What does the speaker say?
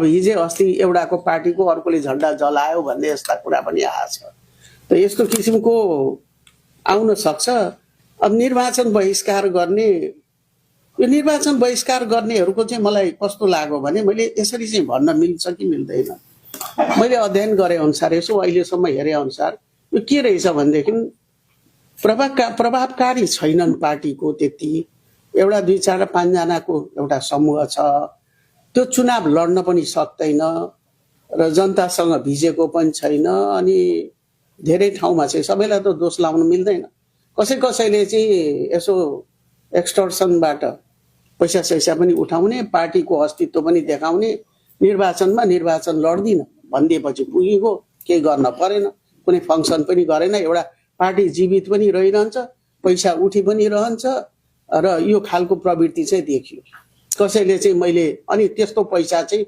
हिजो अस्ति एउटाको पार्टीको अर्कोले झन्डा जलायो भन्ने यस्ता कुरा पनि आएछ। त यस्तो किसिमको आउन सक्छ। अब निर्वाचन बहिष्कार गर्ने, यो निर्वाचन बहिष्कार गर्नेहरूको चाहिँ मलाई कस्तो लाग्यो भने मैले यसरी चाहिँ भन्न मिल्छ कि मिल्दैन। मैले अध्ययन गरे अनुसार यसो अहिलेसम्म हेरे अनुसार यो के रहेछ भनेदेखि प्रभावकारी छैनन् पार्टीको त्यति। एउटा 2, 4, 5 जनाको एउटा समूह छ, त्यो चुनाव लड्न पनि सक्दैन र जनतासँग भिजेको पनि छैन। अनि धेरै ठाउँमा चाहिँ सबैलाई त दोष लाउन मिल्दैन। कसैले चाहिँ यसो एक्सटर्सनबाट पैसा सैसा पनि उठाउने, पार्टीको अस्तित्व पनि देखाउने, निर्वाचन लड्दिन भनिदिएपछि पुगेको, केही गर्न परेन, कुनै फङ्सन पनि गरेन, एउटा पार्टी जीवित पनि रहिरहन्छ, पैसा उठी पनि रहन्छ र यो खालको प्रवृत्ति चाहिँ देखियो। कसैले चाहिँ मैले अनि त्यस्तो पैसा चाहिँ